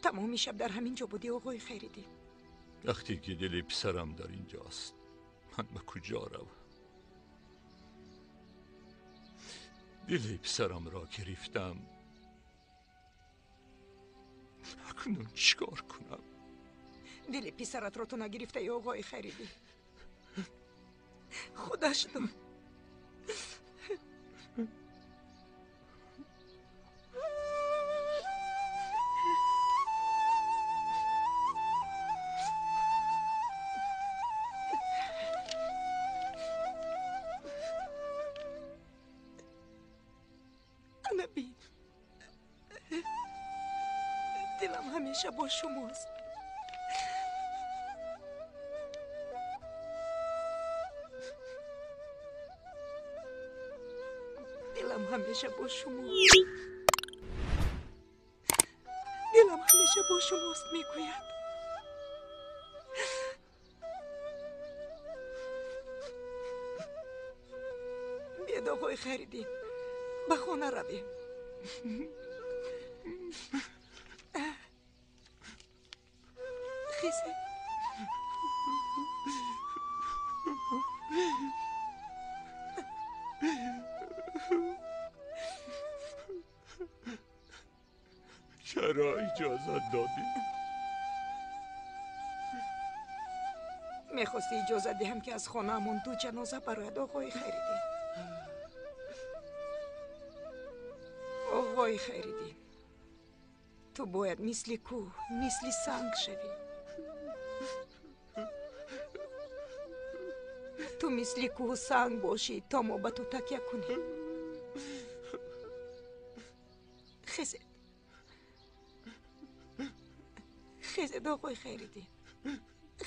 Тамоми шаб дар ҳамин ҷо будӣ, оғои Хайриддин. Вақте ки дили писарам дар инҷост, ман ба куҷо равам? Дили писарамро гирифтам. Акнун чикор кунам? Дили писаратро ту нагирифтаӣ, оғои Хайриддин. Худаш дод. Дилам ҳамеша бо шумост. Дилам ҳамеша бо шумост. Дилам ҳамеша бо шумост, мегӯяд. Биёд, оғои Хайриддин, ба хона равем. Хисе. Чаро иҷозат додӣ? Мехости иҷозат диҳам, ки аз хонаамон ду ҷаноза барояд, оғои Хайриддин? Оғои Хайриддин, ту бояд мисли кӯҳ, мисли санг шавӣ. Ту мисли кӯҳу санг бошӣ, то мо ба ту такя кунем. Хезед, хезед, оғои Хайриддин,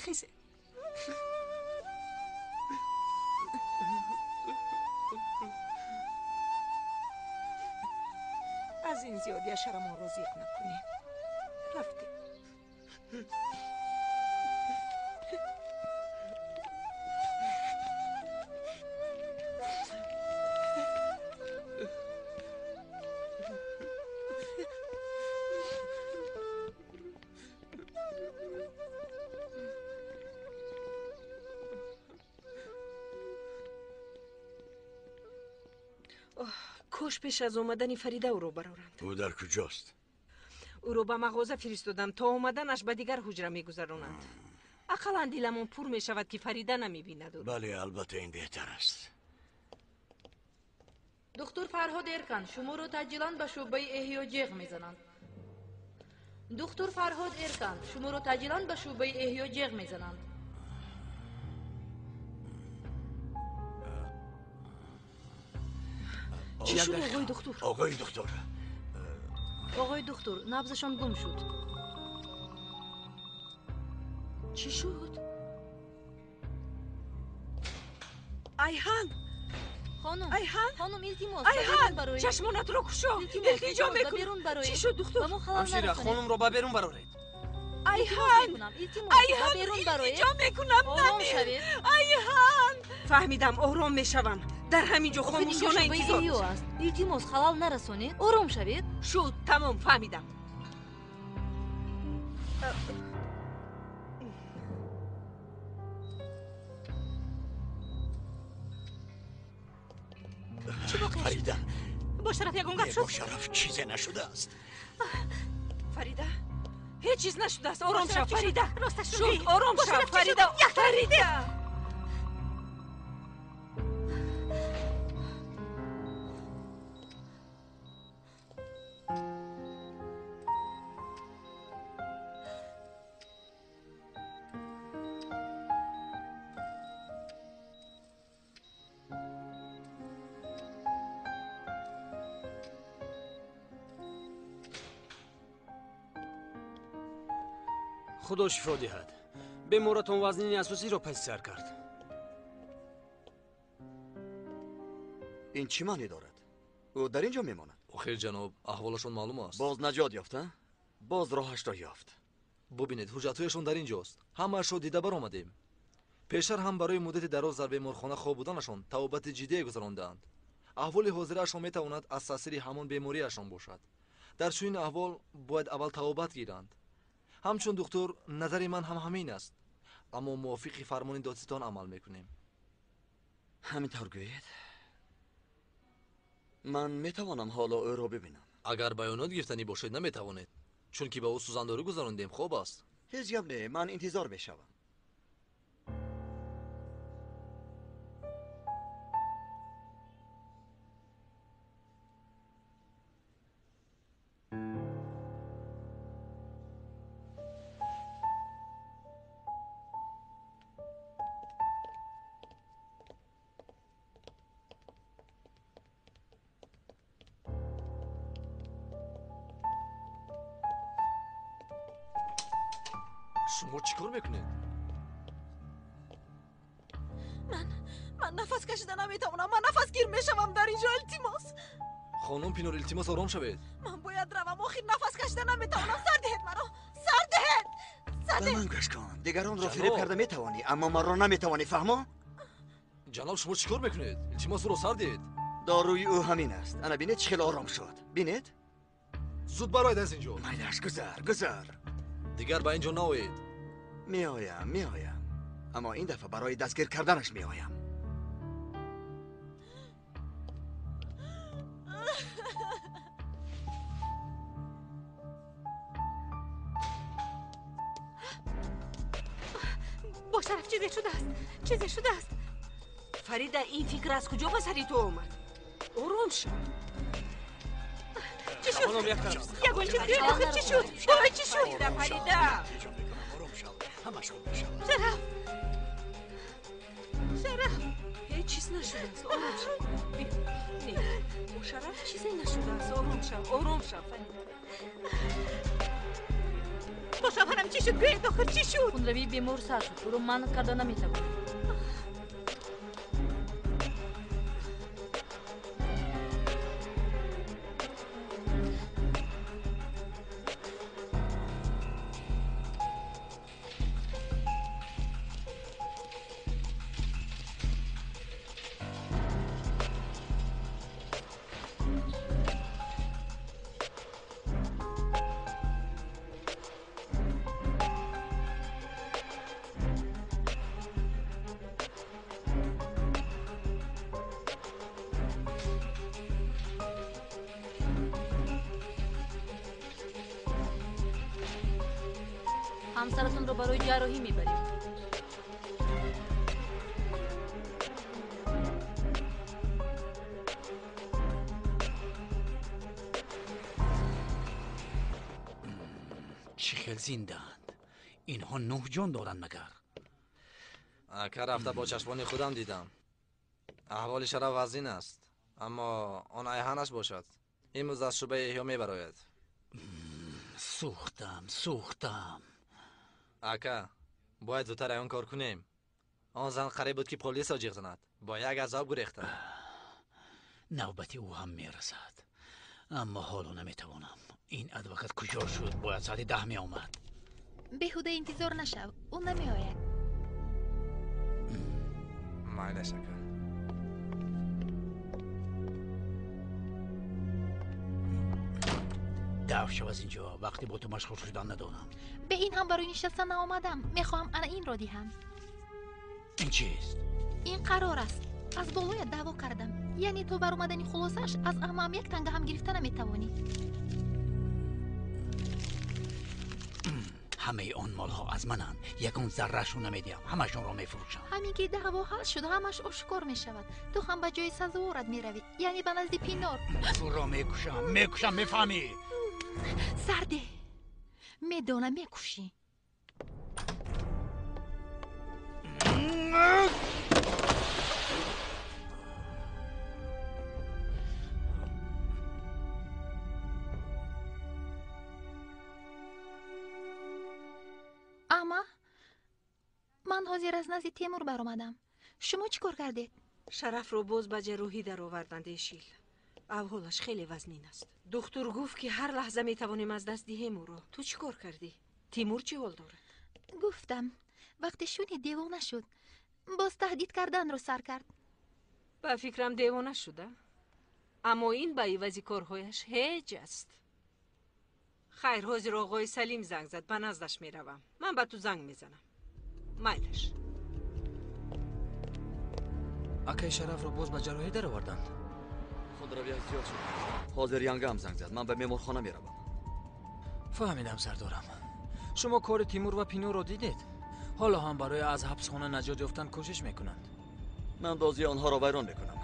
хезед. Аз ин зиёд яшарамонро зиқ накунем. Рафтем. Кош пеш аз омадани Фарида ӯро бароранд. Ӯ дар куҷост? Ӯро ба мағоза фиристодам, то омаданаш ба дигар ҳуҷра мегузаронанд. Ақаллан диламон пур мешавад, ки Фарида намебинад ӯро. Бале, албатта ин беҳтар аст. Духтур Фарҳод Эркан, шуморо таъҷилан ба шӯъбаи эҳё ҷеғ мезананд. Духтур Фарҳод Эркан, шуморо таъҷилан ба шӯъбаи эҳё ҷеғ мезананд. Чӣ шуд, оғои духтур? Оғои духтур, оғои духтур, набзашон гум шуд. Чӣ шуд? Айҳан! Хонум, Айҳан! Хонум, илтимос, Айҳан! Чашмонатро кушо! Илтиҷо мекунам. Чӣ шуд, духтур? Ба мо халал Ҳамшира, нарасонед. хонумро ба берун бароред. Айҳан! Илтимос, ба Айҳан, берун бароед. илтиҷо мекунам, Ором намир. шавед. Айҳан! Фаҳмидам, ором мешавам. Дар ҳамин ҷо Охир инҷо хомӯшона шӯъбаи интизор. эҳё аст. Илтимос, халал нарасонед. Ором шавед. Шуд, тамом, фаҳмидам. Чӣ воқеа шуд? Фарида, Бо шараф ягон гап не, шуд? бо шараф чизе нашудааст. Фарида, ҳеҷ чиз нашудааст. Ором Бо шав, шараф чӣ шуд? Фарида. Росташро Шуд, гӯй. ором Бо шав, шараф чӣ шуд? Фарида. Як Фарида! Худо шифо диҳад. Беморатон вазнини асосиро паси сар кард. Ин чӣ маъне дорад? Ӯ дар ин ҷо мемонад. Охир, ҷаноб, аҳволашон маълум аст. Боз наҷот ёфт, а? Боз роҳашро ёфт. Бубинед, ҳуҷҷатҳояшон дар ин ҷост. Ҳамаашро дида баромадем. Пештар ҳам барои муддати дароз дар беморхона хоб буданашон табобати ҷиддие гузарондаанд. Аҳволи ҳозираашон метавонад аз таъсири ҳамон бемориашон бошад. Дар чунин аҳвол бояд аввал табобат гиранд. Ҳамчун духтур назари ман ҳам ҳамин аст, аммо мувофиқи фармони додситон амал мекунем. Ҳамин тавр гӯед. Ман метавонам ҳоло ӯро бибинам? Агар баёнот гирифтанӣ бошед, наметавонед, чунки ба ӯ сӯзандорӣ гузарондем. Хоб аст. Ҳеҷ гап не, ман интизор мешавам. Шумо чӣ кор мекунед? Ман нафас кашида наметавонам. Ман нафасгир мешавам дар инҷо. Илтимос. Хонум Пинор, илтимос, ором шавед. Ман бояд равам. Охир нафас кашида наметавонам. Сар диҳед маро. Сар диҳед. Сар Ба диҳед. ман гӯш кун. Дигаронро фиреб карда метавонӣ, аммо маро наметавонӣ, фаҳмо? Ҷаноб, шумо чӣ кор мекунед? Илтимос, ӯро сар диҳед. Дорӯи ӯ ҳамин аст. Ана бинед, чӣ хеле ором шуд. Бинед? Зуд бароед аз инҷо. Майлаш, гузар, гузар. Дигар ба инҷо наоед. Меоям, меоям. Аммо ин дафъа барои дастгир карданаш меоям. Бо Шараф чизе шудааст, чизе шудааст. Фарида, ин фикр аз куҷо ба сари ту омад? Ором шав. Чӣ шуд? Хонум, як тараф. Ягон чиз гӯед, охир чӣ шуд? Вой, чӣ шуд? Фарида, Фарида. Ором шав, ҳамаш хуб мешавад. Шараф, Шараф. Ҳеҷ чиз нашудааст, ором шав. Биё. Не, бо Шараф чизе нашудааст. Ором шав, ором шав, Фарида. Бо шавҳарам чӣ шуд? Гӯед, охир чӣ шуд? Хунравии бемор сар шуд, ӯро манъ карда наметавонем. Ҳамсаратонро барои ҷарроҳӣ мебарем. Чӣ хел зиндаанд инҳо? Нӯҳ ҷон доранд магар? Ака, рафта бо чашмони худам дидам. Аҳволи Шараф вазнин аст, аммо он айҳанаш бошад. Имрӯз аз шӯъбаи эҳё мебарояд. Сӯхтам, сӯхтам. Ака, бояд зудтар аён кор кунем. Он зан қариб буд, ки полисро ҷиғ занад. Бо як азоб гурехта. Навбати ӯ ҳам мерасад, аммо ҳоло наметавонам. Ин адвокат куҷо шуд? Бояд соати 10 меомад. Беҳуда интизор нашав, ӯ намеояд. Майлаш, ака. Даф шав аз инҷо, вақте бо ту машғул шудан надорам. Бе ин ҳам барои нишастан наомадам. Мехоҳам ана инро диҳам. Ин чист? Ин қарор аст. Аз болоят даъво кардам. Яъне то баромадани хулосааш аз амаам як танга ҳам гирифта наметавонӣ. Ҳамаи он молҳо аз мананд. Ягон зарраашон намедиҳам, ҳамашонро мефурӯшам. Ҳамин ки даъво ҳал шуд, ҳамаш ошкор мешавад. Ту ҳам ба ҷои сазоворат меравӣ, яъне ба назди Пинор. Туро мекушам, мекушам, мефаҳмӣ? Сарде, медонам, мекушӣ. Ама ман ҳозир аз назди Темур баромадам. Шумо чӣ кор кардед? Шарафро боз ба ҷарроҳӣ дароварданд, Эшил. Аҳволаш хеле вазнин аст. Духтур гуфт, ки ҳар лаҳза метавонем аз даст диҳем ӯро. Ту чӣ кор кардӣ? Тимур чӣ ҳол дорад? Гуфтам, вақте шунид, девона шуд. Боз таҳдид карданро сар кард. Ба фикрам, девона шуда, аммо ин ба ивази корҳояш ҳеҷ аст. Хайр, ҳозир оғои Салим занг зад, ба наздаш меравам. Ман ба ту занг мезанам. Майлаш. Акаи Шарафро боз ба ҷарроҳӣ дароварданд. Хунравияш зиёд шуд. Ҳозир янгаам занг зад. Ман ба беморхона меравам. Фаҳмидам, сардорам. Шумо кори Тимур ва Пинорро дидед? Ҳоло ҳам барои аз ҳабсхона наҷот ёфтан кӯшиш мекунанд. Ман бозии онҳоро вайрон мекунам.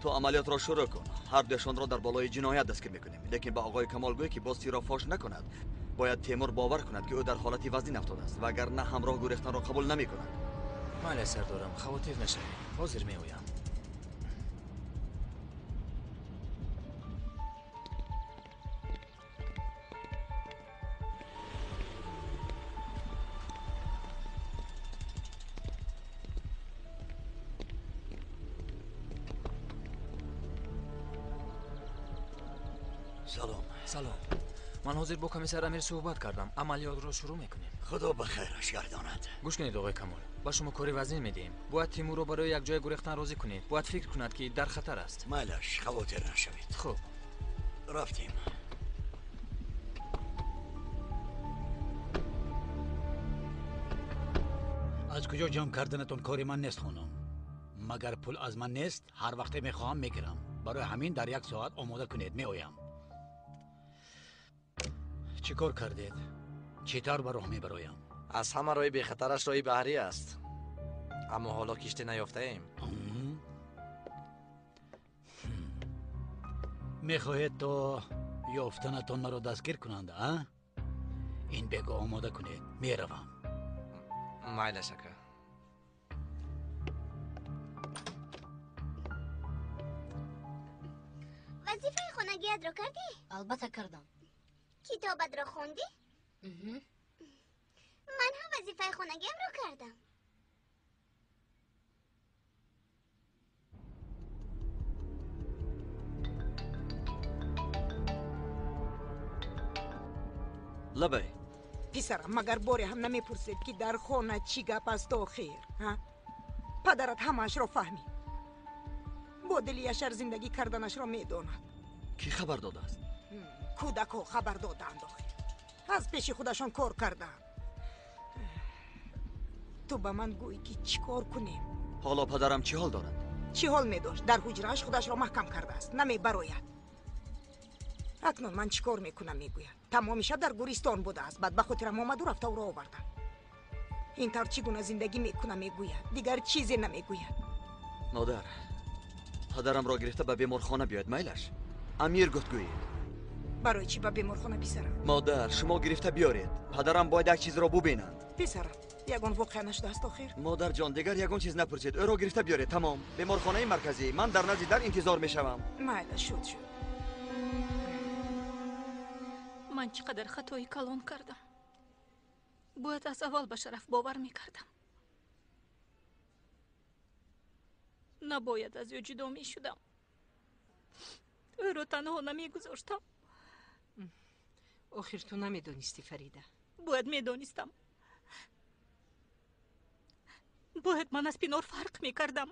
Ту амалиётро шурӯъ кун. Ҳар дуяшонро дар болои ҷиноят дастгир мекунем. Лекин ба оғои Камол гӯй, ки боз сирро фош накунад. Бояд Темур бовар кунад, ки ӯ дар ҳолати вазнин афтодааст, вагарна ҳамроҳ гурехтанро қабул намекунад. Майли, сардорам, хавотир нашавед. Ҳозир меоям. Салом. Салом. Ман ҳозир бо комиссар Амир суҳбат кардам. Амалиётро шурӯъ мекунем. Худо ба хайраш гардонад. Гӯш кунед, оғои Камол. Ба шумо кори вазнин медиҳем. Бояд Тимурро барои якҷоя гурехтан розӣ кунед. Бояд фикр кунад, ки дар хатар аст. Майлаш, хавотир нашавед. Хуб. Рафтем. Аз куҷо ҷамъ карданатон кори ман нест, хонум. Магар пул аз ман нест? Ҳар вақте мехоҳам мегирам. Барои ҳамин дар як соат омода кунед, меоям. Чӣ кор кардед? Чӣ тавр ба роҳ мебароям? Аз ҳама роҳи бехатараш роҳи баҳрӣ аст. Аммо ҳоло киштӣ наёфтаем. Мехоҳед то ёфтанатон маро дастгир кунанд, а? Ин бего омода кунед, меравам. Майлаш, ака. Вазифаи хонагиятро кардӣ? Албатта кардам. Китобатро хондӣ? Ман ҳам вазифаи хонагиамро кардам. Лабай. Писарам, магар боре ҳам намепурсед, ки дар хона чӣ гап аст охир? Падарат ҳамаашро фаҳмид. Бо дили яшар зиндагӣ карданашро медонад. Кӣ хабар додааст? Кӯдакҳо хабар додаанд охир. Аз пеши худашон кор кардаанд. Ту ба ман гӯй, ки чӣ кор кунем? Ҳоло падарам чӣ ҳол дорад? Чӣ ҳол медошт? Дар ҳуҷрааш худашро маҳкам кардааст, намебарояд. Акнун ман чӣ кор мекунам, мегӯяд. Тамоми шаб дар гӯристон будааст. Баъд ба хотирам омаду рафта ӯро овардам. Ин тавр чӣ гуна зиндагӣ мекунам, мегӯяд. Дигар чизе намегӯяд. Модар, падарамро гирифта ба беморхона биёед, майлаш? Амир гуфт гӯед. Барои чӣ ба беморхона, писарам? Модар, шумо гирифта биёред. Падарам бояд як чизро бубинанд. Писарам, ягон воқеа нашудааст охир? Модарҷон, дигар ягон чиз напурсед. Ӯро гирифта биёред, тамом. Беморхонаи марказӣ. Ман дар назди дар интизор мешавам. Майла, шуд, шуд. Ман чӣ қадар хатои калон кардам. Бояд аз аввал ба Шараф бовар мекардам. Набояд аз ӯ ҷудо мешудам. Ӯро танҳо намегузоштам. Охир ту намедонистӣ, Фарида. Бояд медонистам. Бояд ман аз Пинор фарқ мекардам.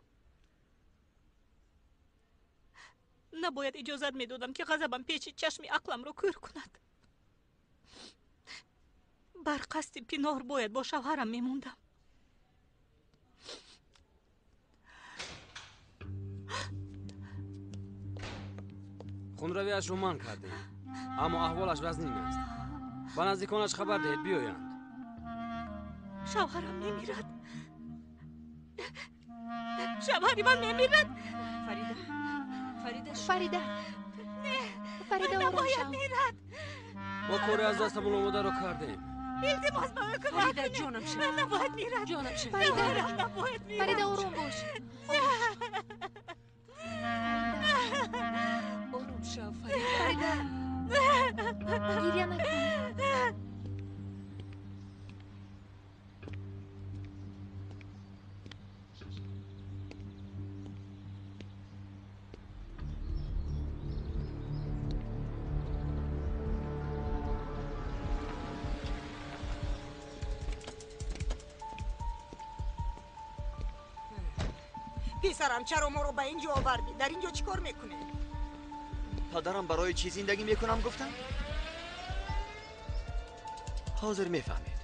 Набояд иҷозат медодам, ки ғазабам пеши чашми ақламро кӯр кунад. Бар қасди Пинор бояд бо шавҳарам мемондам. Хунравиашро манъ кардем, аммо аҳволаш вазнин аст. Ба наздиконаш хабар диҳед, биёянд. Шавҳарам мемирад. Шавҳари ман мемирад. Фарида, Фарида, Фарида. Не, Фарида, ором шав. Мирад. Мо кори аз дастамон омодаро кардем. Илтимос, ба ӯ кӯмак Фарида, ҷонам шав. Набояд мирад. Ҷонам шав. Фарида, набояд мирад. Фарида, ором бош. Ором шав, Фарида. Фарида, гиря накун. Писарам, чаро моро ба ин ҷо овардӣ? Дар ин ҷо чӣ кор мекунӣ? Падарам барои чӣ зиндагӣ мекунам гуфтам? Ҳозир мефаҳмед.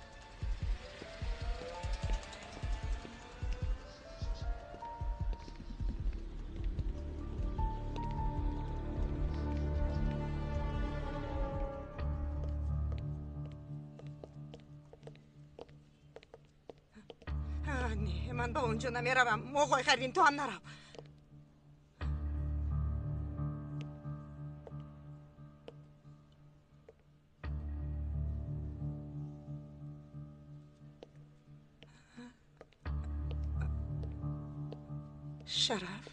Не, ман ба он ҷо намеравам. Оғои Хайриддин, ту ҳам нарав. Шараф,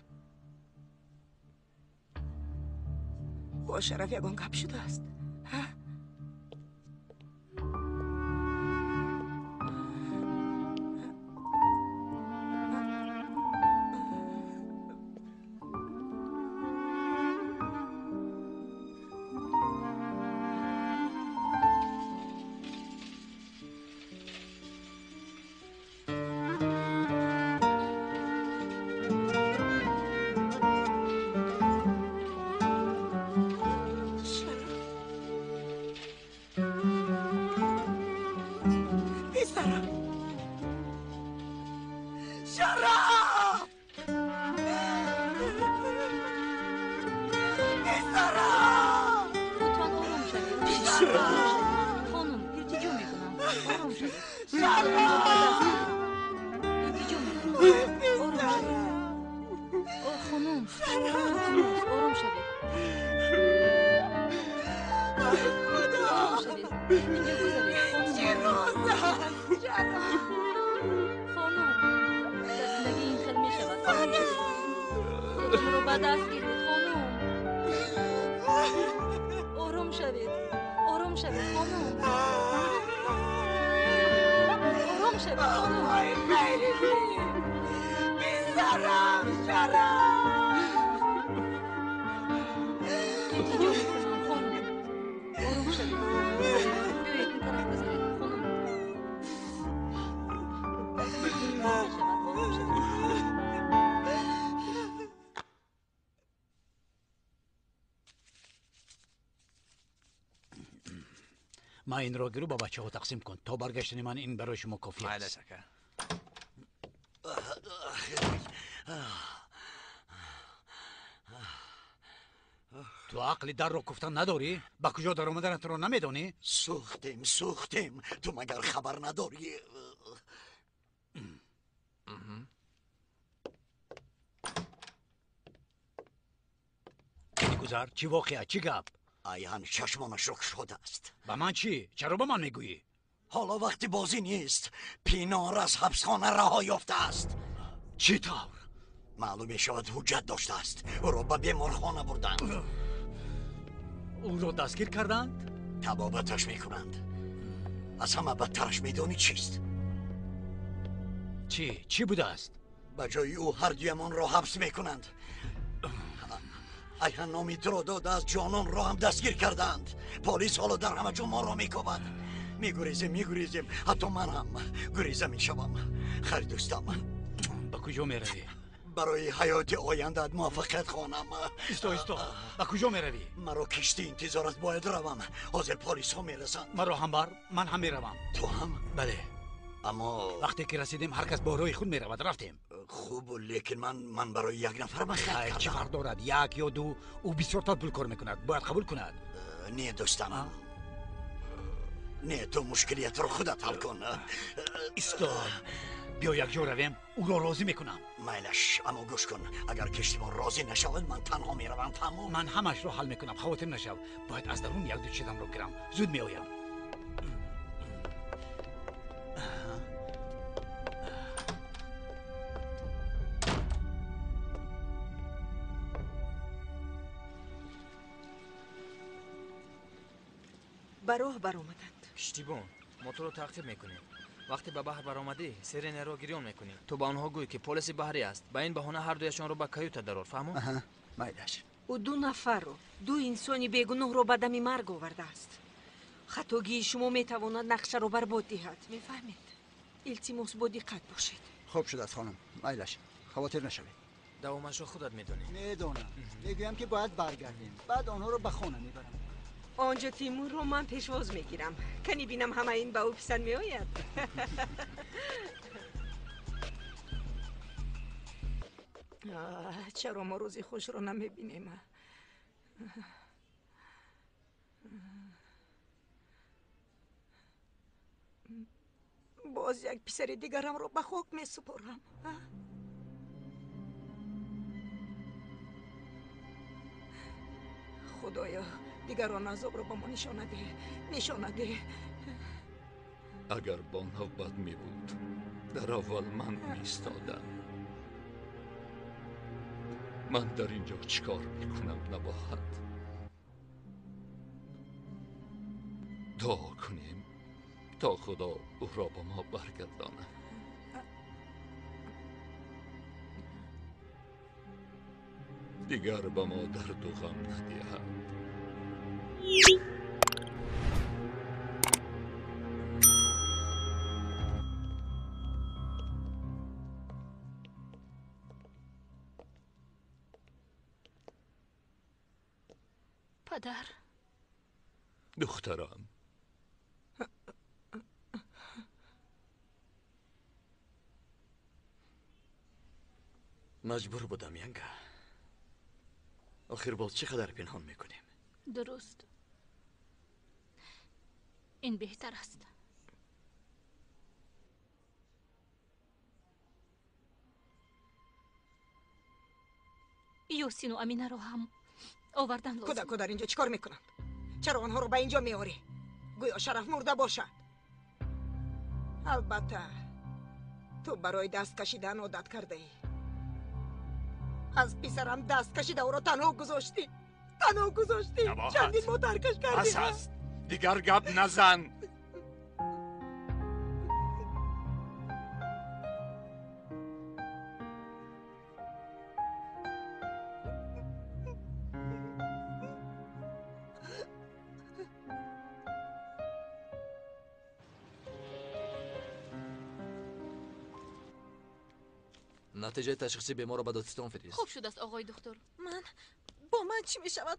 бо Шараф ягон гап шудааст? Ман инро гиру ба бачаҳо тақсим кун. То баргаштани ман ин барои шумо кофӣ аст. Ту ақли дарро куфтан надорӣ? Ба куҷо даромаданатро намедонӣ? Сӯхтем, сӯхтем. Ту магар хабар надорӣ? Гузар, чӣ воқеа, чӣ гап? Айҳан чашмонашро кушодааст. Ба ман чӣ? Чаро ба ман мегӯӣ? Ҳоло вақти бозӣ нест. Пинор аз ҳабсхона раҳо ёфтааст. Чӣ тавр? Маълум мешавад ҳуҷҷат доштааст. Ӯро ба беморхона бурданд. Ӯро дастгир карданд? Табобаташ мекунанд. Аз ҳама бадтараш медонӣ чист? Чӣ? Чӣ будааст? Ба ҷои ӯ ҳардуямонро ҳабс мекунанд. Айҳан номи туро додааст, ҷононро ҳам дастгир кардаанд. Полис ҳоло дар ҳама ҷо моро мекобад. Мегурезем, мегурезем, ҳатто ман ҳам гуреза мешавам. Хайр дӯстам. Ба куҷо меравӣ? Барои ҳаёти ояндаат муваффақият хонам. Исто, исто, ба куҷо меравӣ? Маро киштӣ интизор аст, бояд равам. Ҳозир полисҳо мерасанд. Маро ҳам бар, ман ҳам меравам. Ту ҳам? Бале. Аммо вақте ки расидем ҳар кас бо роҳи худ меравад. Рафтем. Хуб, лекин ман барои як нафар маслиҳат кардам. Чӣ фарқ дорад, як ё ду? Ӯ бисёртар пул кор мекунад, бояд қабул кунад. Не дӯстам, не, ту мушкилиятро худат ҳал кун. Исто, биё якҷо равем, ӯро розӣ мекунам. Майлаш, аммо гӯш кун, агар киштибон розӣ нашавад, ман танҳо меравам, фаҳму? Ман ҳамаашро ҳал мекунам, хавотир нашав. Бояд аз дарун як-ду чизамро гирам. Зуд меоям. Ба роҳ баромаданд. Киштибон, мо туро таъқиб мекунем. Вақте ба баҳр баромадӣ, Серенеро гирён мекунӣ. Ту ба онҳо гӯй, ки полиси баҳрӣ аст. Ба ин баҳона ҳардуяшонро ба каюта дарор, фаҳмо? Майлаш. Ӯ ду нафарро, ду инсони бегуноҳро ба дами марг овардааст. Хатогии шумо метавонад нақшаро барбод диҳад. Мефаҳмед? Илтимос, бо диққат бошед. Хуб шудааст, хонум. Майлаш, хавотир нашавед. Давомашро худат медонӣ. Медонам. Мегӯям, ки бояд баргардем. Баъд онҳоро ба хона мебарам. Онҷо Тимурро ман пешвоз мегирам. Кани бинам ҳама ин ба ӯ писанд меояд. Чаро мо рӯзи хушро намебинем? Боз як писари дигарамро ба хок месупорам. Худоё, дигар он азобро ба мо нишона деҳ, нишона деҳ. Агар бо навбат мебуд, дар аввал ман меистодам. Ман дар ин ҷо чӣ кор мекунам, Набоҳат? Дуо кунем то Худо ӯро ба мо баргардонад. Дигар ба мо дарду ғам надиҳад. Падар. Духтарам. Маҷбур будам, Янга. Охир боз чӣ қадар пинҳон мекунем? Дуруст. Ин беҳтар аст. Ёсину Аминаро ҳам овардан лозим. Кӯдако дар инҷо чӣ кор мекунанд? Чаро онҳоро ба инҷо меорӣ? Гӯё Шараф мурда бошад. Албатта, ту барои даст кашидан одат кардаӣ. Аз писарам даст кашида ӯро танҳо гузоштӣ. Танҳо гузоштӣ. Чандин моҳ таркаш кардӣ. Бас аст. Дигар гап назан. Натиҷаи ташхиси беморро ба додситон фирист. Хуб шудааст, оғои духтур. Ман бо ман чӣ мешавад?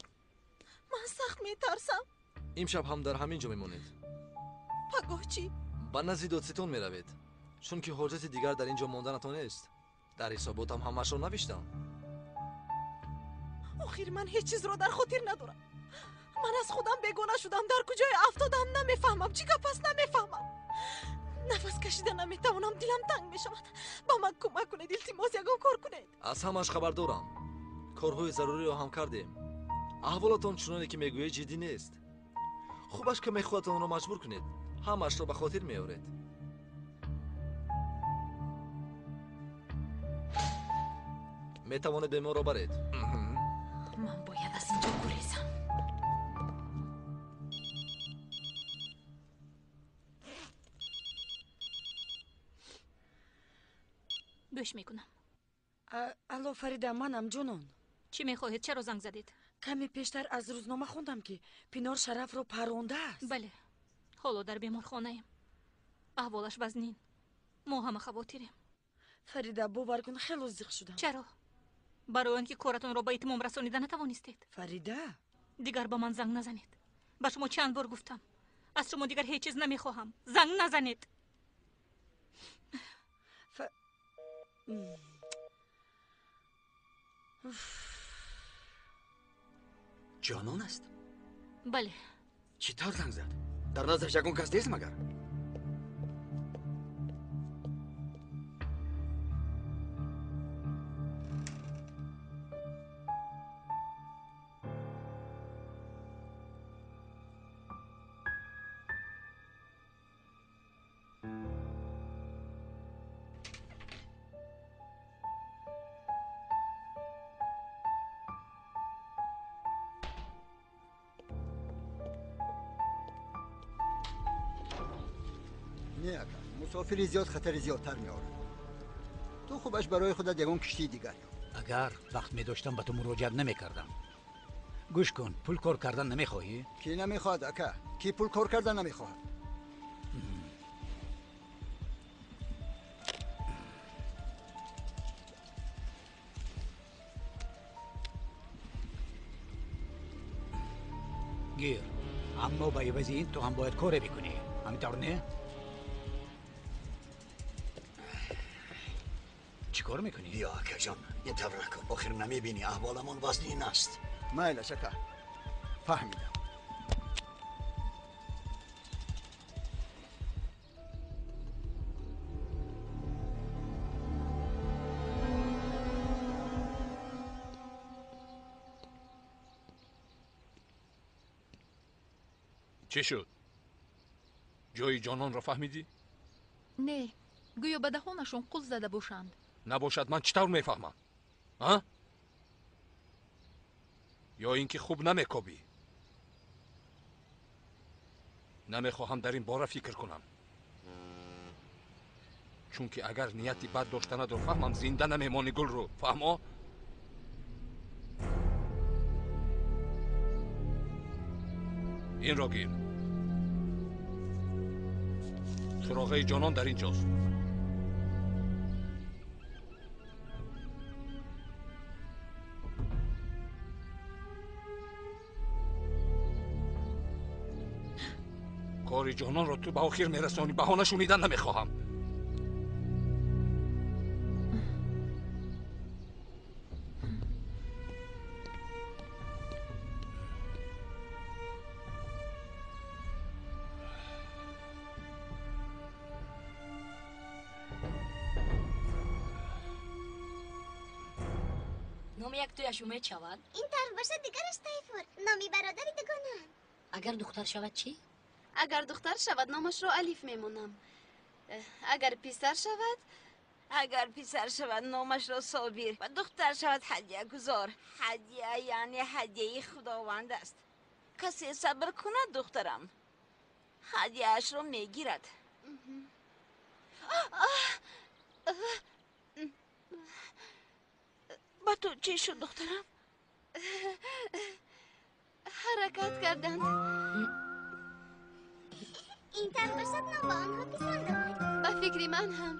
Ман сахт метарсам. Имшаб ҳам дар ҳамин ҷо мемонед. Пагоҳ чӣ? Ба назди додситон меравед, чунки ҳоҷати дигар дар ин ҷо монданатон нест. Дар ҳисоботам ҳамаашро навиштам. Охир ман ҳеҷ чизро дар хотир надорам. Ман аз худам бегона шудам. Дар куҷое афтодам намефаҳмам. Чӣ гап аст намефаҳмам. Нафас кашида наметавонам, дилам танг мешавад. Ба ман кӯмак кунед, илтимос, ягон кор кунед. Аз ҳамааш хабар дорам. Корҳои заруриро ҳам кардем. Аҳволатон чуноне ки мегӯед ҷиддӣ нест. Хубаш ки мехоҳад онро маҷбур кунед, ҳамаашро ба хотир меоред. Метавонед беморро баред. Ман бояд аз инҷо гурезам. Гӯш мекунам. Алло, Фарида, манам, ҷонон. Чӣ мехоҳед? Чаро занг задед? Каме пештар аз рӯзнома хондам, ки Пинор Шарафро парондааст. Бале, ҳоло дар беморхонаем. Аҳволаш вазнин. Мо ҳама хавотирем. Фарида, бовар кун, хело зиқ шудам. Чаро? Барои он ки коратонро ба итмом расонида натавонистед. Фарида, дигар ба ман занг назанед. Ба шумо чанд бор гуфтам. Аз шумо дигар ҳеҷ чиз намехоҳам. Занг назанед. Ҷонон аст? Бале. Чӣ тавр занг зад? Дар наздаш ягон кас нест магар? Не, ака, мусофири зиёд хатари зиёдтар меорад. Ту хубаш барои худат ягон киштии дигар ёб. Агар вақт медоштам, ба ту муроҷиат намекардам. Гӯш кун, пул кор кардан намехоҳӣ? Кӣ намехоҳад, ака? Кӣ пул кор кардан намехоҳад? Гир. Аммо ба ивази ин ту ҳам бояд коре бикунӣ. Ҳамин тавр не? Чӣ кор мекунӣ? Биё, акаҷон, ин тавр накун. Охир намебинӣ, аҳволамон вазнин аст. Майлаш, ака, фаҳмидам. Чӣ шуд? Ҷои ҷононро фаҳмидӣ? Не, гӯё ба даҳонашон қулф зада бошанд. Набошад, ман чӣ тавр мефаҳмам? А? Ё ин ки хуб намекобӣ? Намехоҳам дар ин бора фикр кунам. Чунки агар нияти бад доштанатро фаҳмам, зинда намемонӣ, Гулрӯ. Фаҳмо? Инро гир. Суроғаи ҷонон дар ин ҷост. Кори ҷононро ту ба охир мерасонӣ, баҳона шунидан намехоҳам. Номи яктояш Умед шавад? Ин тавр бошад, дигараш Тайфур, номи бародари дугонаам. Агар духтар шавад чӣ? Агар духтар шавад, номашро Алиф мемонам. Агар писар шавад, Агар писар шавад, номашро Собир, ва духтар шавад, Ҳадягузор. Ҳадя яъне ҳадияи Худованд аст. Касе сабр кунад, духтарам ҳадияашро мегирад. Ба ту чӣ шуд, духтарам? Ҳаракат карданд. Ин тавр бошад, ном ба онҳо писанд омад. Ба фикри ман ҳам.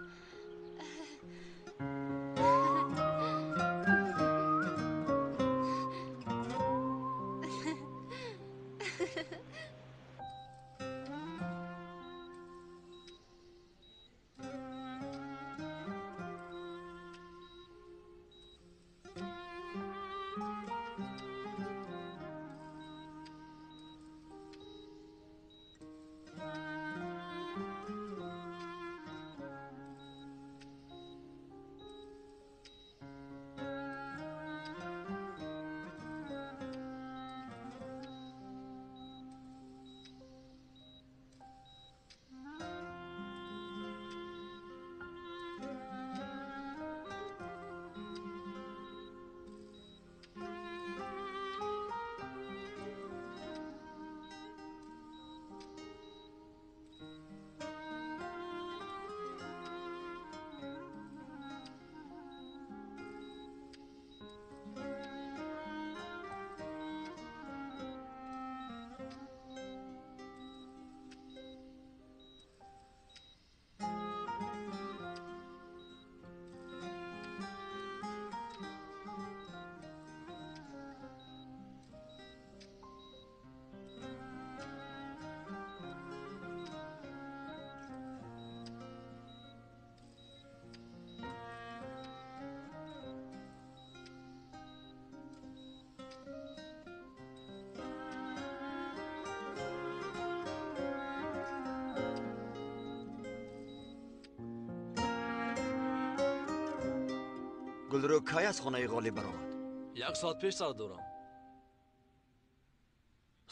Гулрӯ кай аз хонаи Ғолиб баромад? Як соат пеш, сардорам.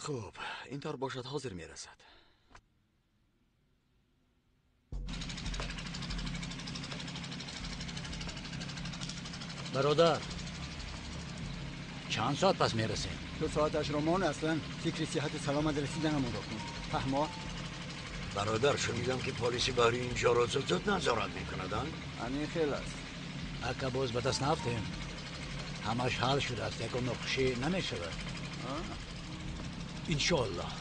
Хуб, ин тавр бошад, ҳозир мерасад. Бародар, чанд соат пас мерасем? Ту соаташро мон, аслан фикри сиҳату саломат расиданамонро кун. Фаҳмо? Бародар, шунидам ки полиси баҳри инҷоро зуд зуд назорат мекунад. Ҳамин хел аст. Ака, боз ба даст нафтем. Ҳамаш ҳал шудааст, ягон нохушӣ намешавад. Иншоаллоҳ.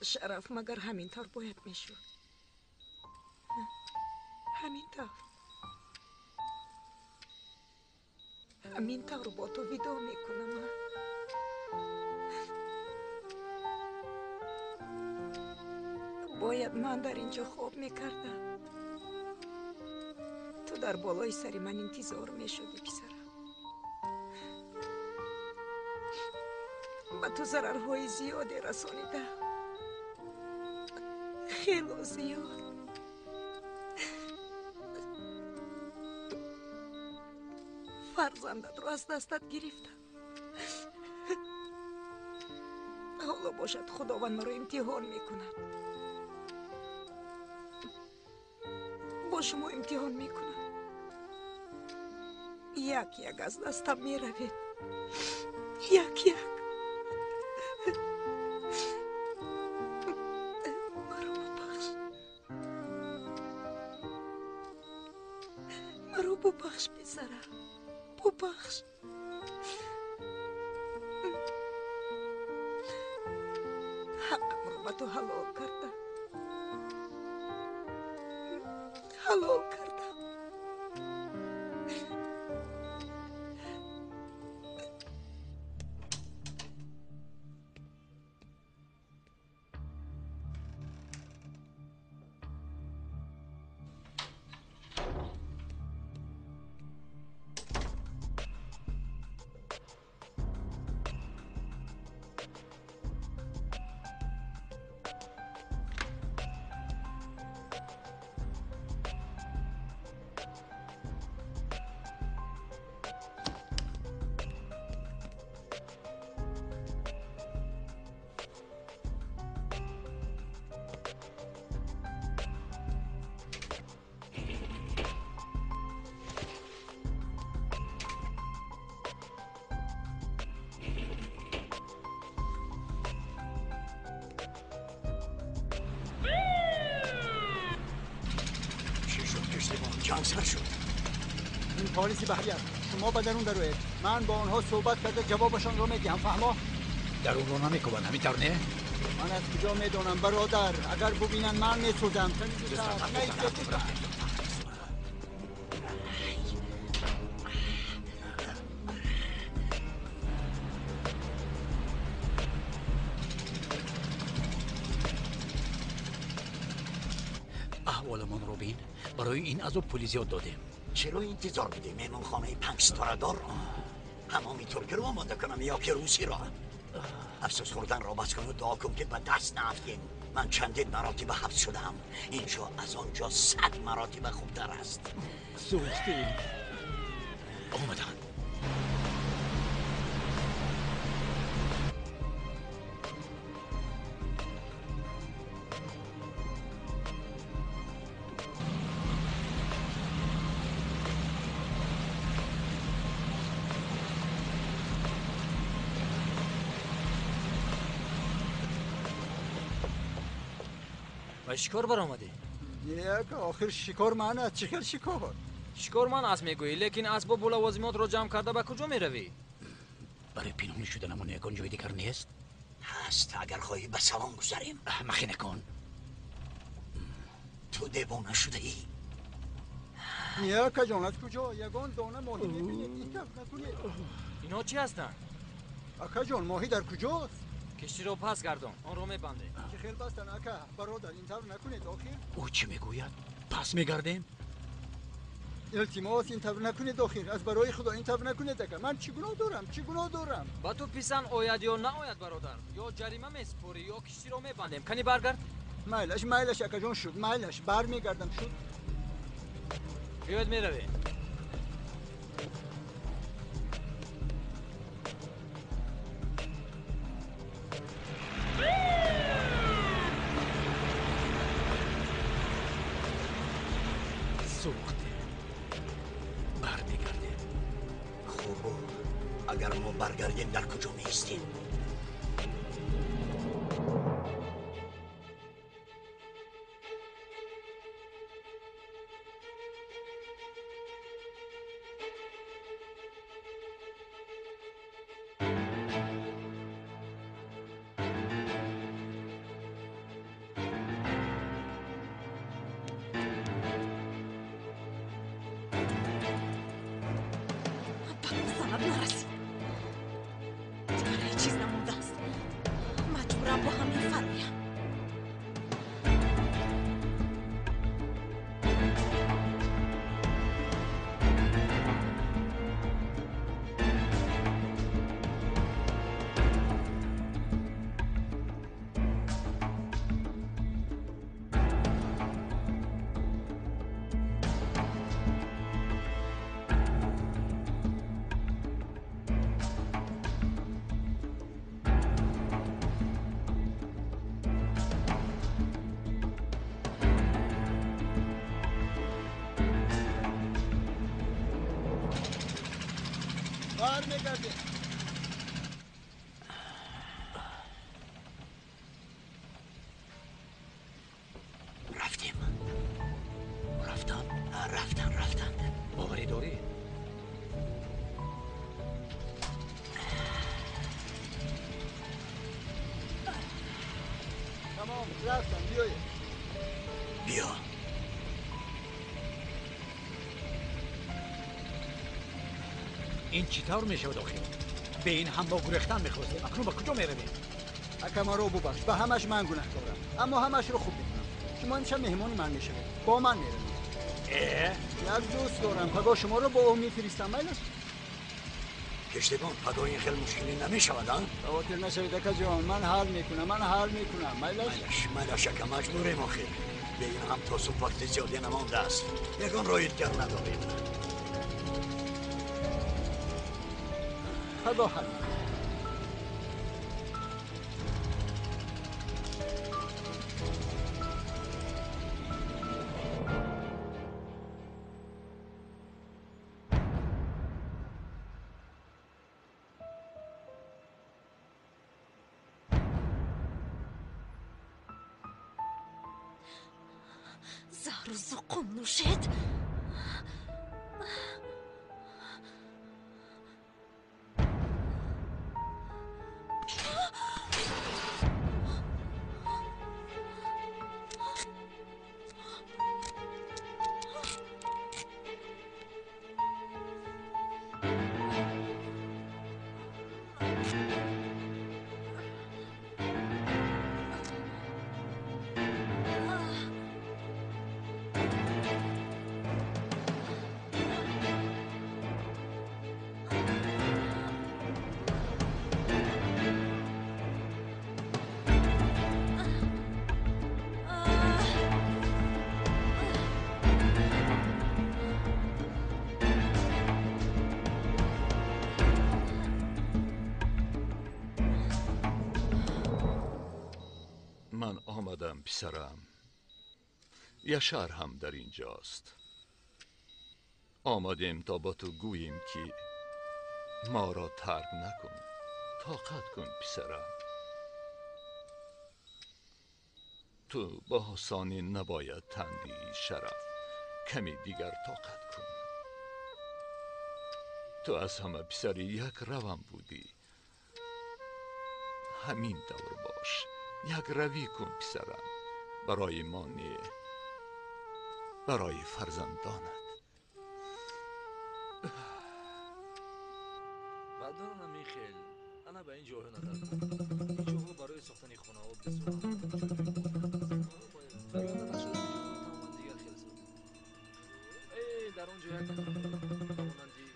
Шараф магар ҳамин тавр бояд мешуд? Ҳамин тавр. Ҳамин тавр бо ту видо мекунам. Бояд ман дар инҷо хоб мекардам. Ту дар болои сари ман интизор мешудӣ, писарам. Ба ту зарарҳои зиёде расонидам. Хело зиёд. Фарзандатро аз дастат гирифтам. Ҳоло бошад Худованд маро имтиҳон мекунад. Бо шумо имтиҳон мекунад. Як як аз дастам меравед. Як як. Маро бубахш. Маро бубахш, писарам. Бубахш. Ҳаққамро ба ту ҳалол кардам. Ҳалол кардам. جنگ سر شد. این پالیسی بحری است. شما به درون دروید. من با آنها صحبت کرده جوابشان را میدهم. فهما؟ درون رو نمیکوبند، همینطور نه؟ من از کجا میدانم برادر؟ اگر ببینن من میسوزم. احوالمان رو بین. برای این عذاب پولی زیاد دادیم. چرا انتظار بودی مهمانخانه 5 ستاره دار را؟ حمامی ترکی رو آماده کنم یا که روسی را؟ افسوس خوردن را بس کن و دعا کن که به دست نیفتیم. من چندین مراتب حبس شدم. اینجا از آنجا 100 مراتب خوبتر است. سوختیم. آمدن. شکار برآمدی؟ یک آخر شکار من است. چه شکار؟ شکار من است میگویی، لیکن اسباب و لوازمات را جمع کرده به کجا میروی؟ برای پنهان شدنمون یکان جای دیگر نیست؟ هست. اگر خواهی به سلام گذاریم. احمقی نکن. تو دیوانه شده ای؟ یک جان از کجا؟ یگان دانه ماهی میبینید. این طرف نکنید. اینا چی هستند؟ اکا جان ماهی در کجاست؟ کشتی رو پس گردان، آن رو میبنده. که خیلی بستن اکا برادر، این طور نکنید آخر. او چی میگوید؟ پس میگردیم؟ التماس این طور نکنید آخر، از برای خدا این طور نکنید اکا. من چی گناه دارم؟ چی گناه دارم؟ با تو پیسن آید یا نآید برادر، یا جریمه میسپری یا کشتی رو میبندیم. کنی برگرد؟ میلش میلش اکا جان شد، میلش برمیگردم شد. بیاید میرویم. سوخته. برمیگردیم. خوب، اگر ما برگردیم در کجا میایستیم؟ Бармегардем. Рафтем. Рафтан, рафтан, рафтанд. Боварӣ дорӣ? Тамом, рафтан, биёед. Биё. Ин чӣ тавр мешавад охир? Бе ин ҳам мо гурехтан мехостем. Акнун ба куҷо меравем? Ака, маро бубахш, ба ҳамаш ман гунаҳкорам. Аммо ҳамашро хуб мекунам. Шумо имшаб меҳмони ман мешавед. Бо ман меравед. Як дӯст дорам, пагоҳ шуморо бо ӯ мефиристам, майлаш? Киштибон, пагоҳ ин хел мушкилӣ намешавад, а? Хавотир нашавед, акаҷон, ман ҳал мекунам, ман ҳал мекунам, майлаш? Майлаш, майлаш, ака, маҷбурем охир. Бе ин ҳам то субҳ вақти зиёде намондааст. Ягон роҳи дигар надорем. Пагоҳ ҳал мекунам. Заҳру зуқум нӯшед. Ман омадам, писарам. Яшар ҳам дар инҷост. Омадем то ба ту гӯем, ки моро тарк накун. Тоқат кун, писарам. Ту ба осонӣ набояд тан диҳӣ, Шараф. Каме дигар тоқат кун. Ту аз ҳама писари як равам будӣ. Ҳамин тавр бош. Як равӣ кун, писарам. Барои мо не, барои фарзандонат. Баъдан Михел, ана ба ин ҷойҳо назар кун. Ин ҷойҳо барои сохтани хонаҳо бисёр ҷойҳои мувофиқ аст. Барои нақшаи ҷойҳоро тамоман дигар хел созем. Дар он ҷо як монанди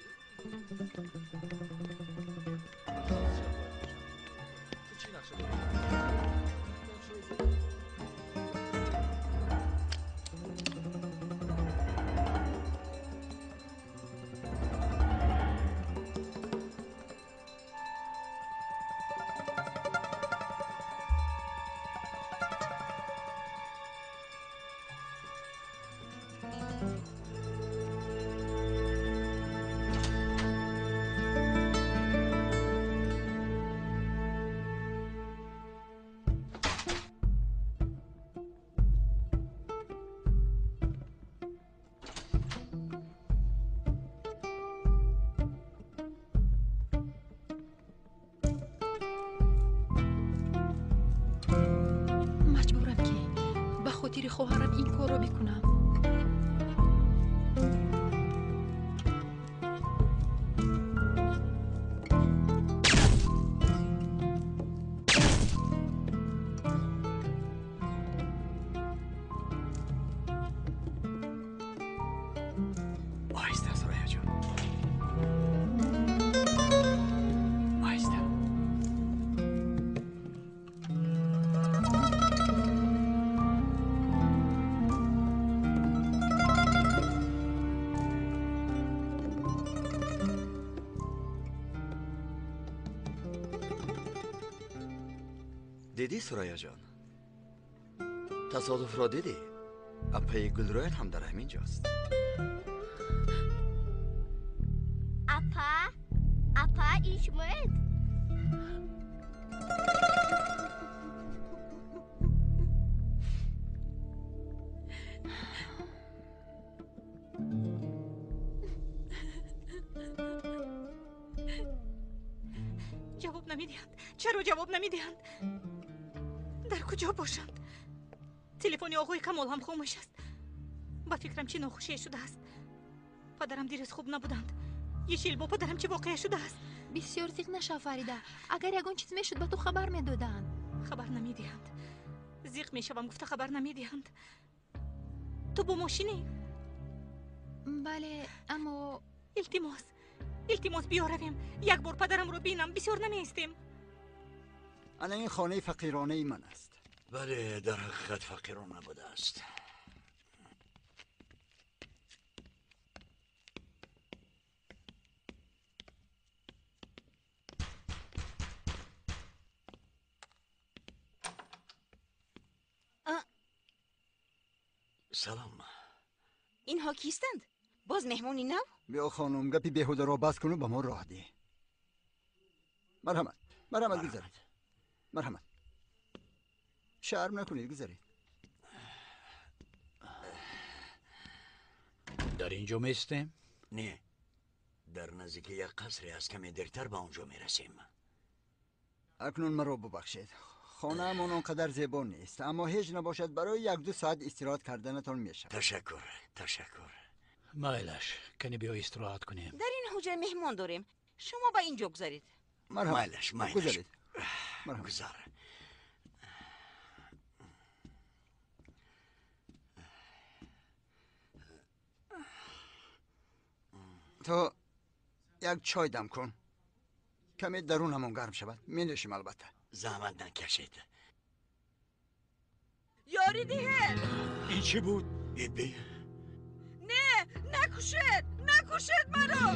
ту чӣ нақша дорӣ? Маҷбурам, ки ба хотири хоҳарам ин корро бикунам. Оҳиста, Сурайяҷон. Оҳиста. Дидӣ, Сурайяҷон? Тасодуфро дидӣ? Апаи Гулрӯят ҳам дар ҳамин ҷост. Апа, Ин шумоед? Ҷавоб намедиҳанд. Чаро ҷавоб намедиҳанд? Дар куҷо бошанд? Телефони оғои Камол ҳам хомӯш аст. Ба фикрам чӣ нохушие шудааст. Падарам дирӯз хуб набуданд. Ешил, бо падарам чӣ воқеа шудааст? Бисёр зиқ нашав, Фарида. Агар ягон чиз мешуд, ба ту хабар медоданд. Хабар намедиҳанд. Зиқ мешавам гуфта хабар намедиҳанд. Ту бо мошинӣ? Бале, аммо илтимос, илтимос, биё равем. Як бор падарамро бинам, бисёр намеистем. Ана ин хонаи фақиронаи ман аст. Бале, дар ҳақиқат фақирона будааст. Салом. Инҳо кистанд? Боз меҳмони нав? Биё хонум, гапи беҳударо бас куну ба мо роҳ деҳ. Марҳамат, марҳамат, гузаред. Марҳамат. Шарм накунед, гузаред. Дар ин ҷо меистем? Не, дар наздики як қасре аст, каме дертар ба он ҷо мерасем. Акнун маро бубахшед. Хонаамон он қадар зебо нест, аммо ҳеҷ набошад барои як-ду соат истироҳат карданатон мешавад. Ташаккур, ташаккур. Майлаш, кане биё истироҳат кунем. Дар ин ҳуҷра меҳмон дорем. Шумо ба ин ҷо гузаред. Майлаш, майлаш. Гузаред. Гузар. То як чой дам кун. Каме дарунамон гарм шавад. Менӯшем албатта. Заҳмат накашед. Ёрӣ диҳед. Ин чӣ буд? Биби. Не, накушед, накушед маро.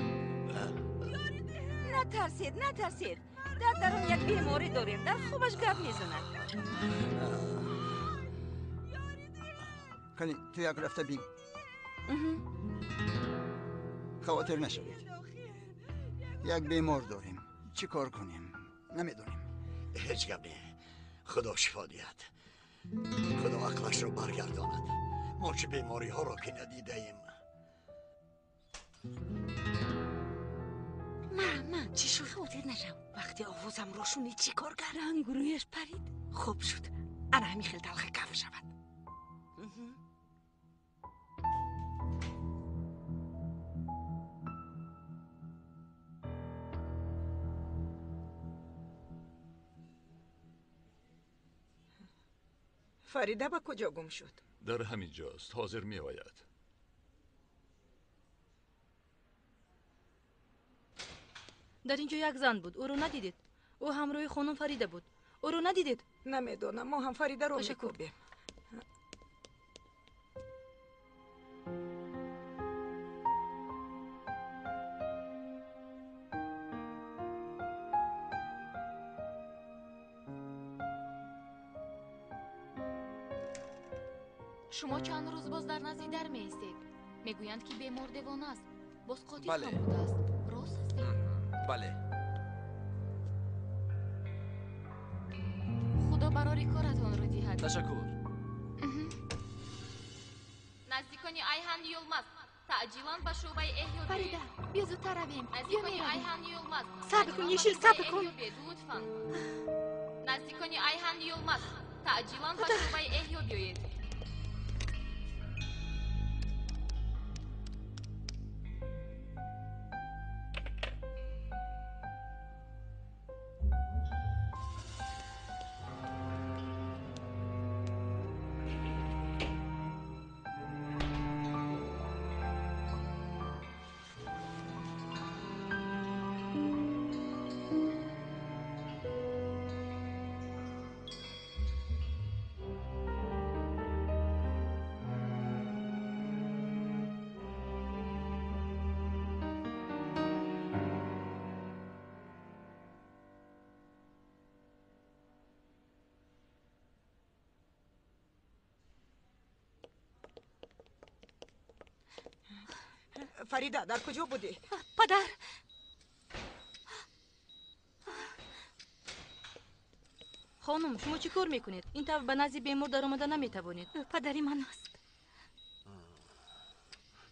Ёрӣ диҳед. Натарсед, натарсед. Дар дарун як беморӣ дорем. Дар хобаш гап мезанад. Кани, ту як рафта бин. Хавотир нашавед. Як бемор дорем. Чӣ кор кунем? Намедонем. Ҳеҷ гап не. Худо шифо диҳад. Худо ақлашро баргардонад. Мо чӣ бемориҳоро ки надидаем. Мама, чӣ шуд? Хавотир нашав. Вақте овозамро шунид чӣ кор кард? Рангу рӯяш парид. Хуб шуд. Ана ҳамин хел талха каф шавад. Фарида ба куҷо гум шуд? Дар ҳамин ҷост, ҳозир меояд. Дар ин ҷо як зан буд, ӯро надидед? Ӯ ҳамроҳи хонум Фарида буд. Ӯро надидед? Намедонам, мо ҳам Фаридаро мекӯбем. Шумо чанд рӯз боз дар назди дар меистед. Мегӯянд, ки бемор девона аст. Боз қотил ҳам будааст. Рост аст? Бале. Худо барори коратонро диҳад. Ташаккур. Наздикони Айҳан Юлмаз таъҷилан ба шӯъбаи эҳё биёед. Фарида, биё зудтар равем. Наздикони Айҳан Юлмаз сабр кун, Ешил, сабр кун. Лутфан. Наздикони Айҳан Юлмаз таъҷилан ба шӯъбаи эҳё биёед. Фарида, дар куҷо будӣ? Падар, Хонум, шумо чӣ кор мекунед? Ин тавр ба назди бемор даромада наметавонед. Падари ман аст.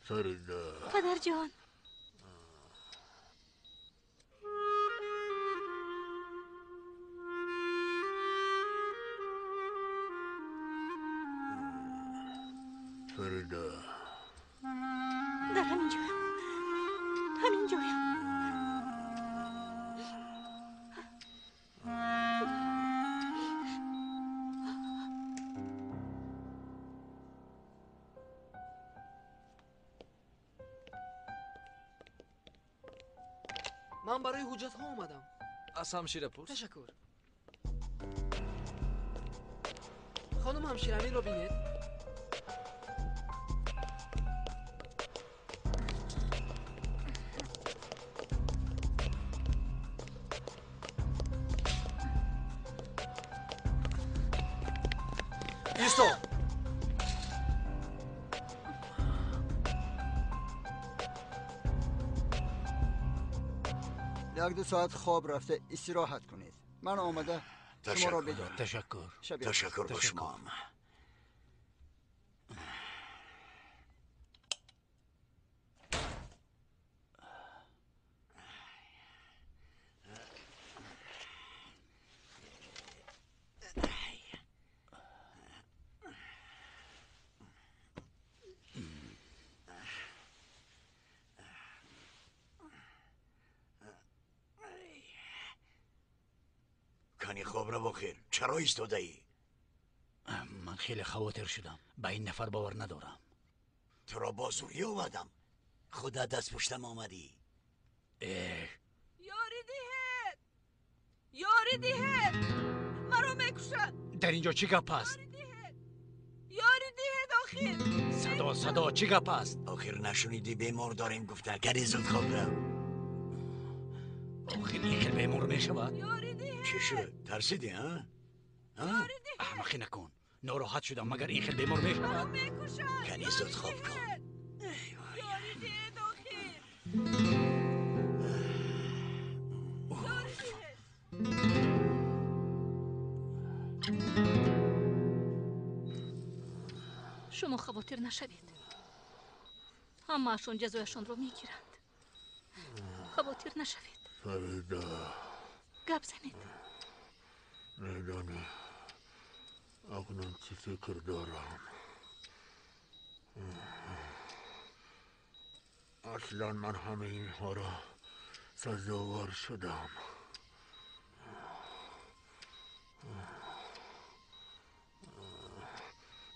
Фарида. Падарҷон. Фарида. Дар ҳамин ҷоям. Ҳамин ҷоям. Ман барои ҳуҷҷатҳо омадам. Аз ҳамшира пурс. Ташаккур. Хонум ҳамшира, ҳаминро бинед. Исто! Як-ду соат хоб рафта истироҳат кунед. Ман омада шуморо бедорам. Ташаккур. Ташаккур ба шумоам. Чаро истодаӣ? Ман хеле хавотир шудам. Ба ин нафар бовар надорам. Туро бо зурӣ овардам. Худат аз пуштам омадӣ. Эҳ! Ёрӣ диҳед! Ёрӣ диҳед! Маро мекушад! Дар ин ҷо чӣ гап аст? Ёрӣ диҳед охир! Садо, садо, чӣ гап аст? Охир нашунидӣ бемор дорем гуфта. Кани зуд хоб рав. Охир ин хел бемор мешавад? Чӣ шуд? Тарсидӣ, а? Аҳмақӣ накун. Нороҳат шудам, магар ин хел бемор мешавад? Кани зуд хоб кун. Шумо хавотир нашавед. Ҳамаашон ҷазояшонро мегиранд. Хавотир нашавед. Фарида. Гап занед. Медонӣ акнун чӣ фикр дорам? Аслан ман ҳамаи инҳоро сазовор шудам.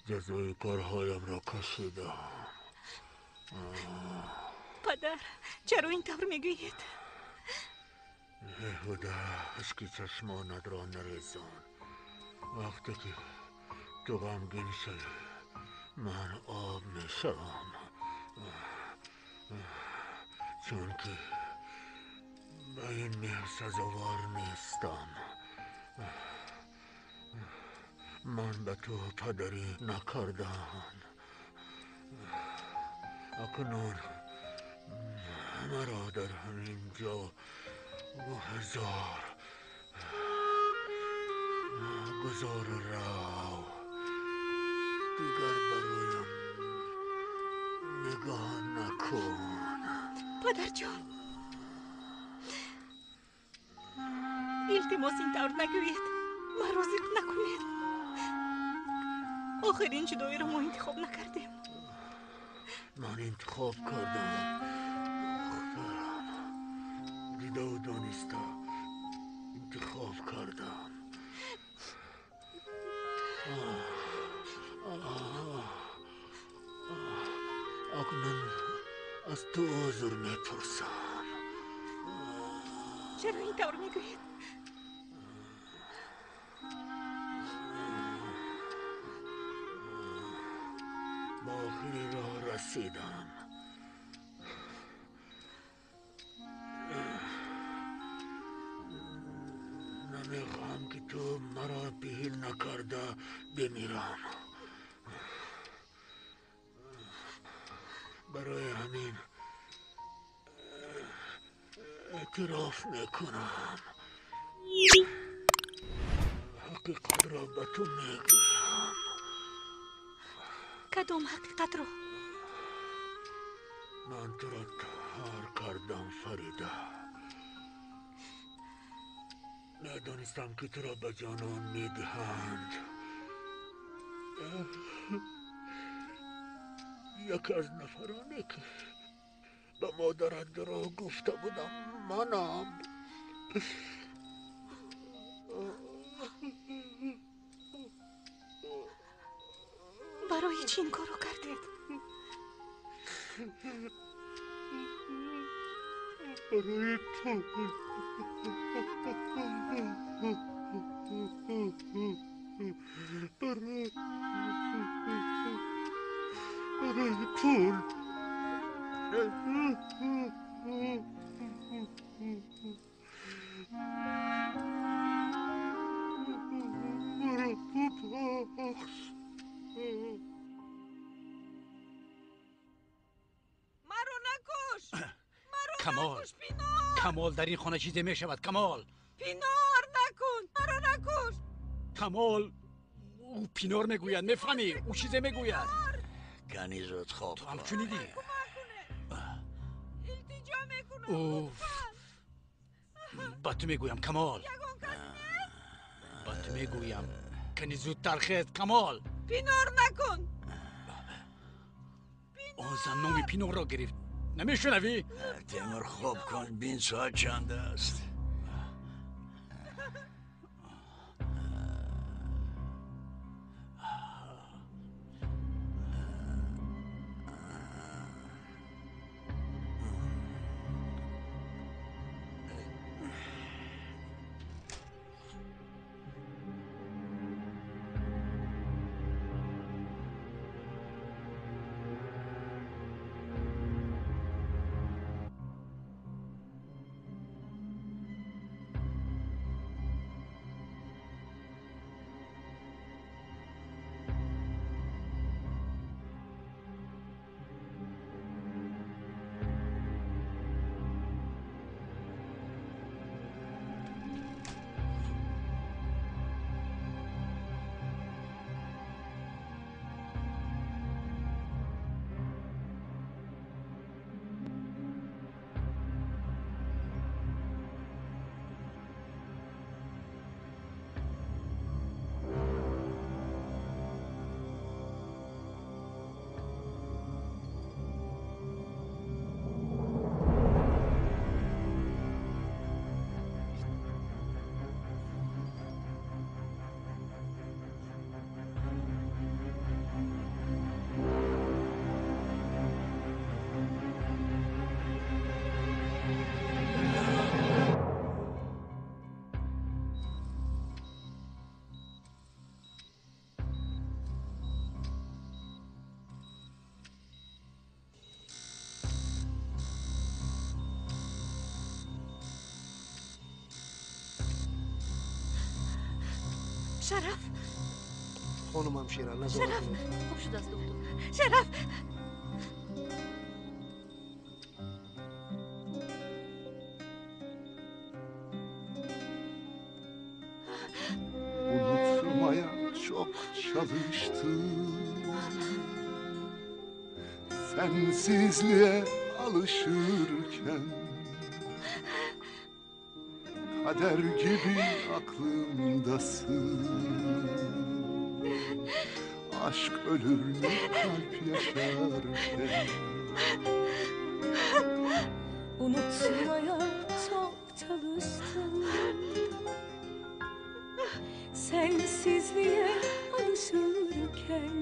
Ҷазои корҳоямро кашидам. Падар, чаро ин тавр мегӯед? Беҳуда ашки чашмонатро нарезон. Вақте ки ту ғамгин шавӣ, ман об мешавам. Чунки ба ин меҳр сазовор нестам. Ман ба ту падарӣ накардам. Акнун маро дар ҳамин ҷо гузор. Гузор рав. Дигар бароям нигоҳ накун. Падарҷон, илтимос ин тавр нагӯед. Маро зиқ накунед. Охир ин ҷудоиро мо интихоб накардем. Ман интихоб кардам, духтарам. Дидаву дониста интихоб кардам. Акнун аз ту узр мепурсам. Чаро ин тавр мегӯед? Ба охири роҳ расидам. Намехоҳам ки ту маро пиҳил накарда бимирам. Барои ҳамин эътироф мекунам. Ҳақиқатро ба ту мегӯям. Кадом ҳақиқатро? Ман туро таҳар кардам, Фарида. Медонистам, ки туро ба ҷонон медиҳанд. Яке аз нафароне, ки ба модарат дурӯғ гуфта будам, манам. Барои чӣ ин корро кардед? Барои пул. Барои пул. Маро бубахш. Маро накуш! Маро Камол! накуш, Пинор! Камол, дар ин хона чизе мешавад, Камол! Пинор накун! Маро накуш! Камол, ӯ Пинор мегӯяд, мефаҳмӣ? Ӯ чизе мегӯяд. Кани зуд хоб Ту ҳам шунидӣ? Илтиҷо мекунам! Уф! Ба ту мегӯям, Камол! Ба ту мегӯям, кани зудтар хез, Камол! Пинор накун! Он зан номи Пинорро гирифт. Намешунавӣ? Темур, хоб кун, бин соат чанд аст. Шараф! Хонум ҳамшира, назорат Шараф! кунед. Хуб шудааст, доктор. Шараф! Unutmaya çok çalıştım. Sensizliğe alışırken kader gibi aklımdasın. Aşk ölür mü kalp yaşarken? Unutmaya çok çalıştım. Sensizliğe alışırken